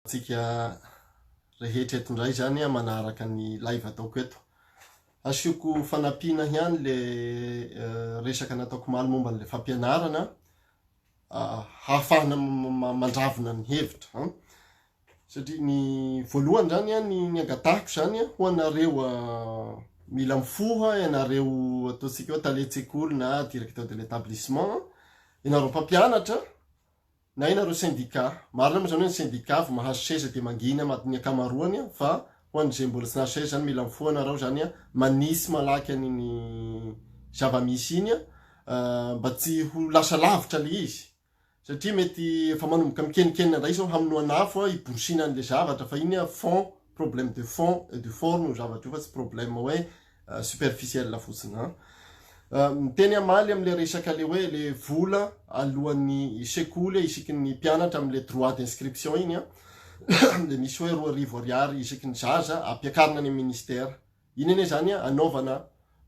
Antsika rehetra eto indray izany manaraka ny live ataoko eto. Asioko fanampiana ihany le resaka nataoko omaly momba an'ilay fampianarana hahafahana mandravona ny hevitra an. Satria ny voalohany izany an, ny angatahiko izany an, ho anareo mila mifoha, ianareo ataontsika hoe talen-tsekoly na directeur de l'établissement, ianareo mpampianatra, Na ianareo syndicat, marina moa zany hoe ny syndicat vao mahazo seza dia mangina ny ankamaroany an, fa ho an'izay mbola tsy nahazo seza zany mila mifoha nareo zany an, manisy malaky an'iny zava-misy iny an, mba tsy ho lasa lavitra le izy, satria mety efa manomboka mikenikenina indray zao hamonoana afo an, hiborosiana an'le zavatra fa iny an fond, problème de fond et de forme io zavatra io fa tsy problème hoe superficiel fotsiny an. Miteny hamaly amin'ilay resaka le hoe le vola alohan'ny sekoly isaky ny mpianatra amin'ilay droit d'inscription iny an, le misy hoe 2000 ariary isaky ny zaza ampiakarina any amin'ny ministère. Iny anie zany an anaovana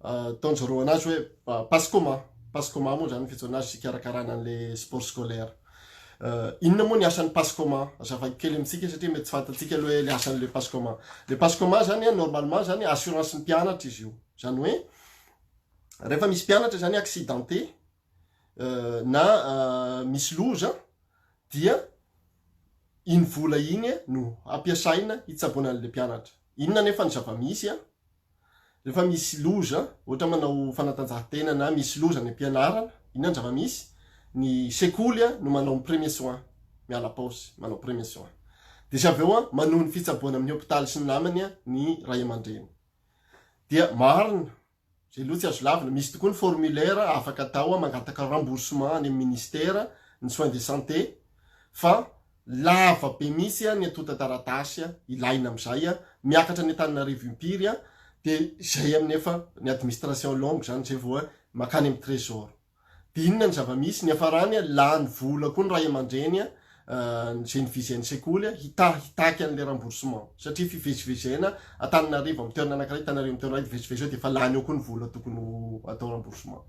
ataon-jareo anazy hoe pascoma, pascoma moa zany ny fiantsoana azy fikarakarana an'ilay sport scolaire. Inona moa ny asan'ny pascoma? Azavaiko kely amintsika satria mety tsy fantatsika aloha hoe le asan'le pascoma. Le pascoma zany an normalement zany assurance ny mpianatra izy io. Zany hoe rehefa misy mpianatra zany accidenté na misy loza dia iny vola iny no ampiasaina hitsaboana an'le mpianatra. Inona nefa ny zava-misy an? Rehefa misy loza, ohatra manao fanatanjahantena na misy loza any am-pianarana, inona ny zava-misy? Ny sekoly no manao ny premier soin, miala paosy, manao premier soin. Dia izay avy eo manohy ny fitsaboana amin'ny hopitaly sy ny namany ny ray aman-dreny. Dia marina, izay aloha tsy azo lavina, misy tokoa ny formulaire afaka atao mangataka remboursement any amin'ny ministera ny soins de santé fa Lava be mihitsy ny antontan-taratasy ilaina amin'izay, miakatra any Antananarivo impiry dia izay amin'ny efa ny administration longue izany izay vao mankany amin'ny trésor. Dia inona ny zava-misy? Niafarany lany vola koa ny ray aman-dreny izay ni-viser ny sekoly hitaky an'ilay remboursement satria fivezivezena Antananarivo amin'ny toerana anankiray, Antananarivo amin'ny toerana iray mivezivezy eo dia efa lany eo koa ny vola tokony ho atao remboursement.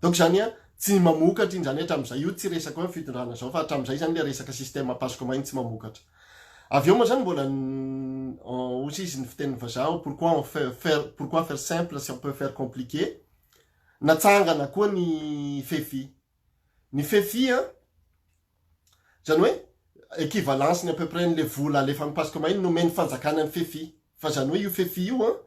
Donc izany Tsy mamokatra iny zany hatramin'izay, io tsy resaka hoe fitondrana zao fa hatramin'izay zany le resaka système Pascoma iny tsy mamokatra. Avy eo moa zany mbola hozy izy ny fitenin'ny vazaha hoe pourquoi on fait faire pourquoi faire simple si on peut faire compliqué, natsangana koa ny FEFI. Ny FEFI an, zany hoe equivalence ny à peu près n'le vola alefa amin'ny Pascoma iny nomen'ny fanjakana ny FEFI. Fa zany hoe io FEFI io an,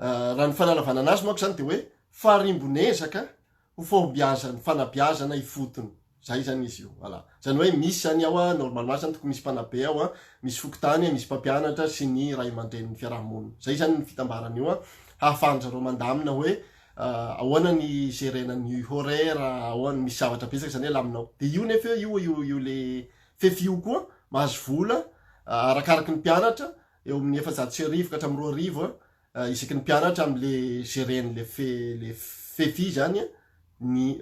raha ny fanalavana anazy manko zany de hoe farimbon'ezaka ho fahombiazan'ny fanabeazana ifotony. Zay zany izy io. Voilà. Zany hoe misy zany ao an, normalement zany tokony misy mpanabe ao an, misy fokontany, misy mpampianatra sy ny ray aman-drenin'ny fiaraha-monina. Zay zany ny fitambaran'io an, hahafahan-dry zareo mandamina hoe ahoana ny gerena ny horaire, ahoana, misy zavatra betsaka zany hoe alamina ao. De io nefa io io io le fefy io koa mahazo vola arakaraky ny mpianatra eo amin'ny 1400 ka hatramin'ny 2000 an, Isaky ny mpianatra amin'le gérer-n'le fe le FEFI zany ny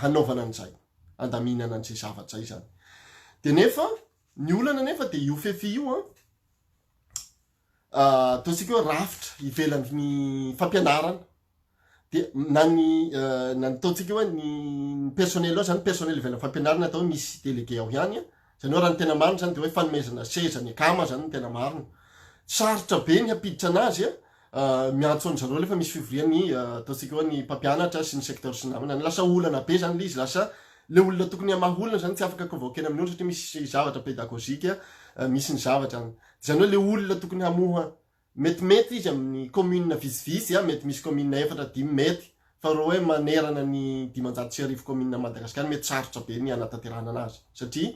hanaovana an'izay, handaminana an'izay zavatra izay zany. De nefa ny olana nefa de io FEFI io an, ataontsika hoe rafitra ivelan'ny fampianarana, de na ny na ny ataontsika hoe ny personnel ao zany, personnel ivelan'ny fampianarana atao hoe misy délégué ao ihany an, zany hoe raha ny tena marina zany de hoe fanomezana seza ny akama zany no tena marina. Sarotra be ny hampiditra anazy an, miantso an-dry zareo rehefa misy fivorian'ny ataontsika hoe ny mpampianatra sy ny secteur sy ny namany any, lasa olana be zany le izy, lasa le olona tokony hamaha olana zany tsy afaka convoquer-na amin'ny olona satria misy zavatra pédagogique, misy ny zavatra any, zany hoe le olona tokony hamoha Metimety izy amin'ny commune vitsivitsy a, mety misy commune efatra dimy mety, fa raha hoe manerana ny 1500 commune Madagascar mety sarotra be ny hanatanterahana anazy satria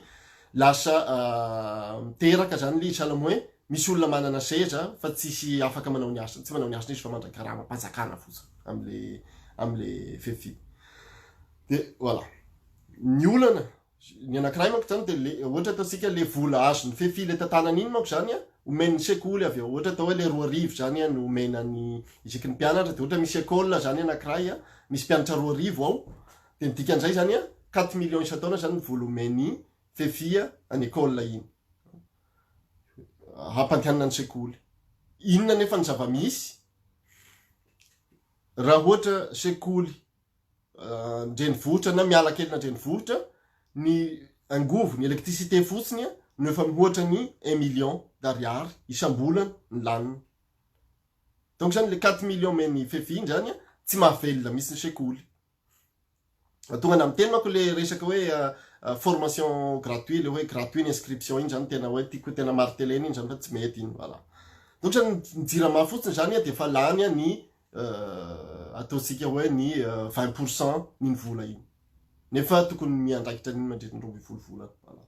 lasa miteraka zany le izy sahala amin'ny hoe misy olona manana seza fa tsisy afaka manao ny asany, tsy manao ny asany izy fa mandray karamam-panjakana fotsiny amle amle FEFI. De voilà. Ny olana Ny anankiray manko zany de le ohatra ataontsika le vola azon'ny FEFI le tantanana iny manko zany an, omen'ny sekoly avy eo, ohatra atao hoe le 2000 zany an no omena ny isaky ny mpianatra de ohatra misy école zany anankiray an, misy mpianatra 2000 ao, de ny dikan'izay zany an quatre millions isan-taona zany ny vola omen'ny FEFI any école iny hampandehanana ny sekoly. Inona nefa ny zava-misy raha ohatra sekoly an-drenivohitra na miala kely an-drenivohitra, ny angovo, ny électricité fotsiny no efa mihoatra ny un million d'ariary isam-bolana ny laniny. Donc zany le 4 millions omen'ny FEFI iny zany tsy mahavelona mihitsy ny sekoly. Tonga na miteny manko le resaka hoe formation gratuit, le hoe gratuit ny inscription iny zany tena hoe tiako tena martelena iny zany fa tsy mety iny, voilà. Donc zany ny jirama fotsiny zany de efa lany ny ataontsika hoe ny 20% n'iny vola iny. Nefa tokony miandraikitra an'iny mandritra ny 12 volana, voilà.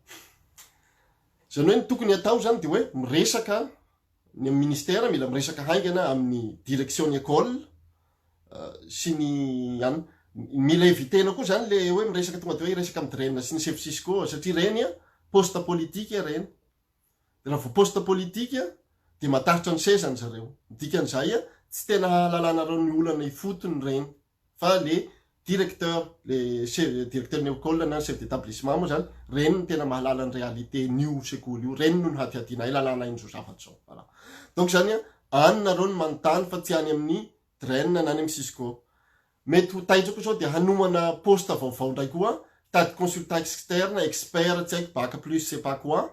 Zany hoe ny tokony atao zany de hoe miresaka ny amin'ny ministère, mila miresaka haingana amin'ny direction ny école sy ny any. Mila évitena koa zany le hoe miresaka tonga de hoe hiresaka amin'ny DREN sy ny chef Cisco, satria reny a poste politique reny. De raha vao poste politique de matahotra ny sezany zareo. Ny dikan'izay a tsy tena hahalalanareo ny olana ifotony reny, fa le directeur, le chef directeur ny école na chef d'établissement moa zany reny no tena mahalala ny réalité n'io sekoly io, reny no nihadihadianay lalàna iny zao zavatra zao, voilà. Donc zany a any nareo no manontany fa tsy any amin'ny DREN na any amin'ny Cisco. Mety ho taitra koa zao de hanomana poste vaovao indray koa, tady consultant externe, expert tsy haiko bac plus sais pas quoi,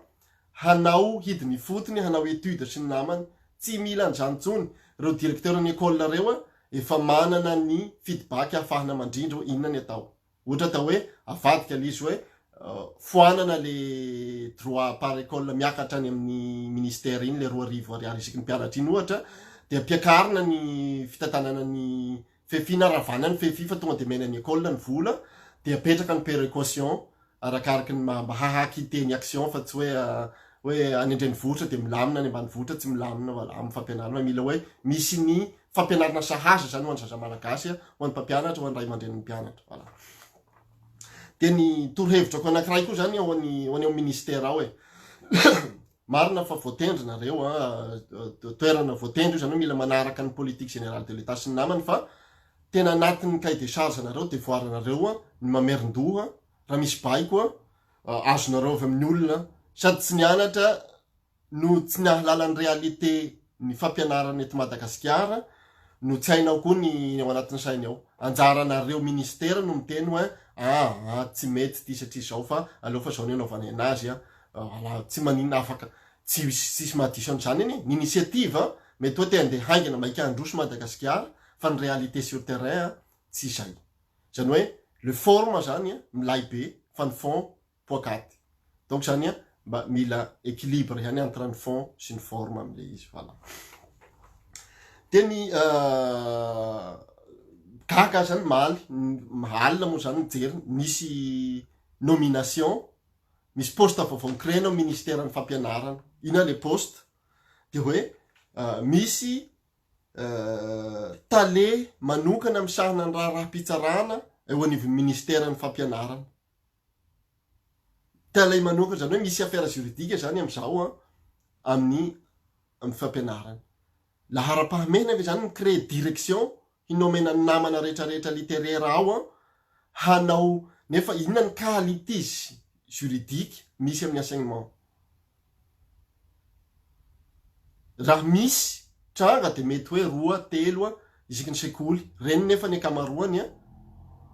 hanao hidiny ifotony, hanao étude sy ny namany. Tsy mila an'izany intsony reo directeur ny école reo a efa manana ny feedback ahafahana mandrindra hoe inona ny atao. Ohatra atao hoe avadika le izy hoe foanana le droit par école miakatra any amin'ny ministère iny, le 2000 ariary isaky ny mpianatra iny ohatra, de ampiakarina ny fitantanana ny FEFI na ravana ny FEFI fa tonga de mena ny école ny vola, de apetraka ny péréquation arakaraky ny mba hahaquitté ny action, fa tsy hoe any an-drenivohitra de milamina, any ambanivohitra tsy milamina, voilà. Amin'ny fampianarana mila hoe misy ny fampianarana sahaza zany ho an'ny zaza malagasy, ho an'ny mpampianatra, ho an'ny ray aman-drenin'ny mpianatra, voilà. De ny torohevitrako anankiray koa zany ho an'ny ho any amin'ny ministère ao e, marina fa voatendry nareo a toerana voatendry io zany hoe mila manaraka ny politique générale de l'état sy ny namany, fa tena anatin'ny cahier de charge nareo, devoir nareo a ny mamerindoha raha misy baiko a azonareo avy amin'ny olona sady tsy nianatra no tsy nahalala ny réalité ny fampianarana eto Madagasikara, no tsy hainao koa ny ao anatin'ny sainy ao. Anjaranareo ministère no miteny hoe tsy mety ty satria zao, fa aleo fa zao ny anaovana anazy a, voilà. Tsy maninona, afaka tsy tsisy mahadiso an'izany iny ny initiative mety hoe te andeha haingana maika handroso Madagasikara, fa ny réalité sur terrain tsy zay. Zany hoe le forme zany a milay be fa ny fond poakaty. Donc zany a mba mila équilibre ihany entre ny fond sy ny forme am'le izy, voilà. De ny gaga zany maly alina moa zany mijery misy nomination, misy poste vaovao micréena ao ministère ny fampianarana. Ina le poste? De hoe misy tale manokana misahana ny raharaham-pitsarana eo anivon'ny ministère ny fampianarana, tale manokana zany hoe misy affaire juridique zany am'izao a amin'ny fampianarana. Laharam-pahamehana ve zany micréer direction hinomena ny namana rehetrarehetra littéraire ao a hanao, nefa inona ny qualité juridique misy amin'ny enseignement? Raha misy tranga de mety hoe roa telo a isaky ny sekoly reny, nefa ny ankamaroany a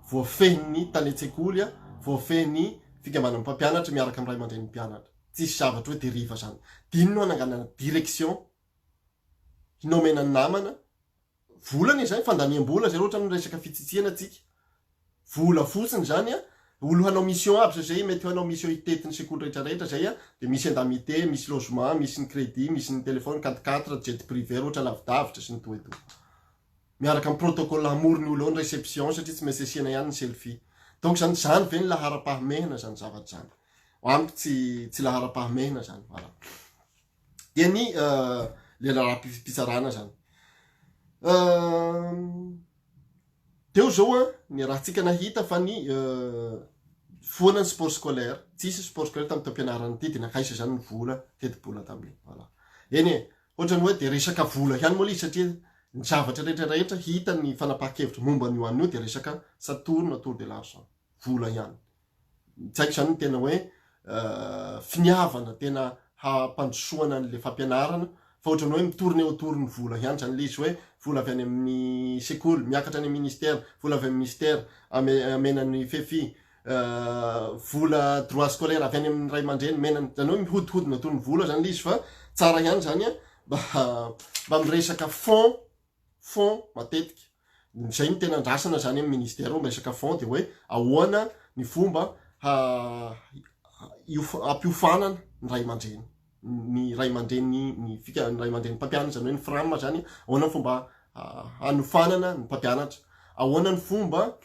voafehin'ny talen-tsekoly a voafehin'ny fikambanan'ny mpampianatra miaraka amin'ny ray aman-drenin'ny mpianatra, tsisy zavatra hoe dérive zany. De ino no hananganana direction hinomena ny namana? Volana izay, fandaniam-bola zay. Ohatra miresaka fitsitsiana atsika, vola fotsiny zany a olo hanao mission aby zay, mety hanao mission hitety ny sekoly rehetrarehetra zay a de misy indemnité, misy logement, misy ny crédit, misy ny téléphone, 4x4, jet privé ohatra lavidavitra sy ny toeto, miaraka amin'ny protocole hamorony olo ao ny réception satria tsy maintsy asiana ihany ny selfie. Donc zany ve ny laharam-pahamehana zany zavatra zany? Amiko tsy laharam-pahamehana zany, voilà. De ny le raharaham-pitsarana zany teo zao a ny rahantsika nahita fa ny foana ny sport scolaire, tsisy sport scolaire tamy taom-pianarana ity, de nakaisa zany ny vola tetibola tamin'iny, voilà. Eny e, ohatrany hoe de resaka vola ihany moa le izy, satria ny zavatra rehetrarehetra hita ny fanapahan-kevitra momba an'io an'io de resaka ça tourne autour de l'argent, vola ihany. Tsy haiko zany ny tena hoe finiavana tena hampandrosoana an'le fampianarana, fa ohatrany hoe mitourne autour ny vola ihany zany le izy, hoe vola avy any amin'ny sekoly miakatra any amin'ny ministère, vola avy amin'ny ministère ame amena ny FEFI. vola droit scolaire avy any amin'ny ray aman-dreny omena, zany hoe mihodikodina toy ny vola zany le izy, fa tsara ihany zany a mba miresaka fond matetika. Zay no tena andrasana zany amin'ny ministère, miresaka fond de hoe ahoana ny fomba ampiofanana ny ray aman-dreny, ny ray aman-dreny, ny fika, ny ray aman-dreny mpampianatra, zany hoe ny FRAM zany. Ahoana ny fomba hanofanana ny mpampianatra, ahoana ny fomba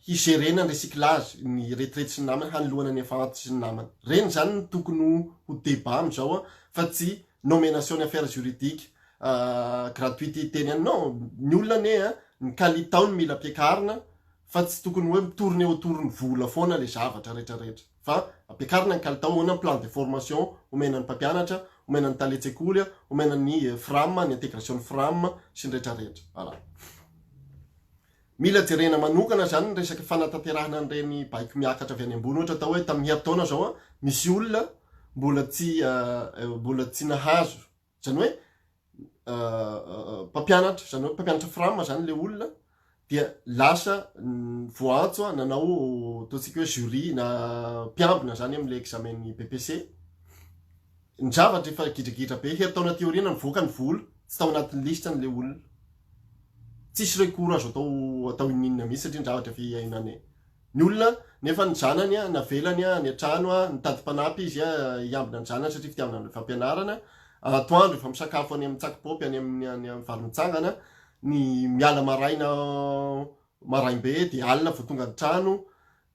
higerena ny recyclage, ny retraite sy ny namany, hanoloana ny efa antitra sy ny namany reny zany no tokony ho débat am'izao a, fa tsy nomination ny affaires juridiques, gratuité teny any. Non, ny olona ane a, ny kalitao ny mila ampiakarina, fa tsy tokony hoe mitourne autour ny vola foana le zavatra rehetrarehetra, fa ampiakarina ny kalitao. Ahoana ny plan de formation omena ny mpampianatra, omena ny talen-tsekoly a, omena ny FRAM, ny intégration ny FRAM sy ny rehetrarehetra? Voilà, mila jerena manokana zany ny resaka fanatanterahana an'ireny baiko miakatra avy any ambony. Ohatra atao hoe tamin'ny herintaona zao a, misy olona mbola tsy nahazo, zany hoe mpampianatra, zany hoe mpampianatra FRAM zany le olona, dia lasa voantso a nanao ataontsika hoe jury na mpiambina zany am'le examen ny BEPC. Ny zavatra efa gidragidra be, herintaona teoriana mivoaka ny vola, tsy tao anatin'ny liste n'le olona, tsisy recours azo atao ininona mihitsy, satria ny zavatra efa iainany ny olona, nefa ny zanany a navelany a ny an-trano a, nitady mpanampy izy a hiambina ny zanany satria fitiavana ny fampianarana. Atoandro efa misakafo any amin'ny tsakipopy, any amin'ny vary mitsangana, ny miala maraina maraim-be de alina vao tonga ny trano.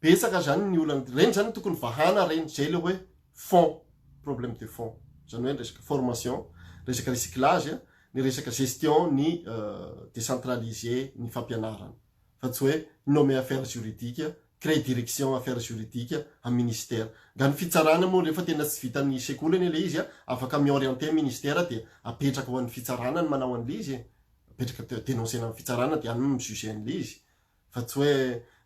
Betsaka zany ny olana reny zany, tokony vahana reny. Zay le hoe fond, problème de fond zany, hoe resaka formation, resaka recyclage, ny resaka gestion, ny décentraliser ny fampianarana, fa tsy hoe nommer affaire juridique, créer direction affaires juridiques amy ministère. Nga ny fitsarana moa rehefa tena tsy vitan'ny sekoly anie le izy a, afaka miorienté ministère de apetraka ho an'ny fitsarana ny manao an'le izy e, apetraka dénoncena amy fitsarana de any mijuge an'le izy, fa tsy hoe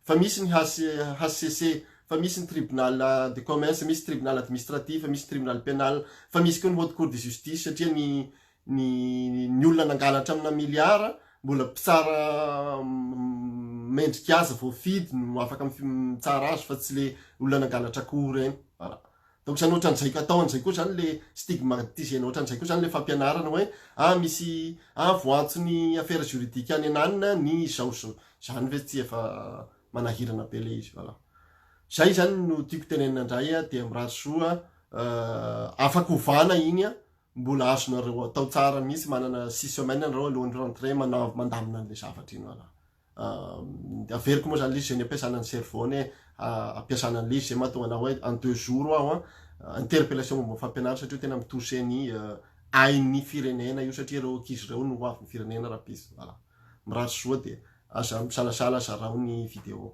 fa misy ny HCC, fa misy ny tribunal de commerce, misy tribunal administratif, misy tribunal pénal, fa misy koa ny haute cour de justice, satria ny olona nangalatra amina miliara mbola mpitsara mendrika azy voafidy no afaka mitsara azy, fa tsy le olona nangalatra akoho reny. Voilà, donc zany ohatran'izay atao an'izay koa zany le stigmatisena, ohatran'izay koa zany le fampianarana hoe misy voantso ny affaire juridique any ananina ny zao zao zany ve, tsy efa manahirana be le izy? Voilà, zay zany no tiako tenenina indray a, de mirary soa. Afaka ovana iny a, mbola azonareo atao tsara mihitsy, manana 6 semaines nareo alohan'ny rentrée mana mandamina an'le zavatra iny. Voilà, averiko moa zany le izy zay ny ampiasana ny cerveau ny ampiasana an'le izy zay mahatonga anao hoe en 2 jours aho a interpellation momba fampianara, satria tena mitouche ny ain'ny firenena io, satria reo ankizy reo no ho avy ny firenena raha piso. Voilà, mirary soa, de aza misalasala zarao ny vidéo.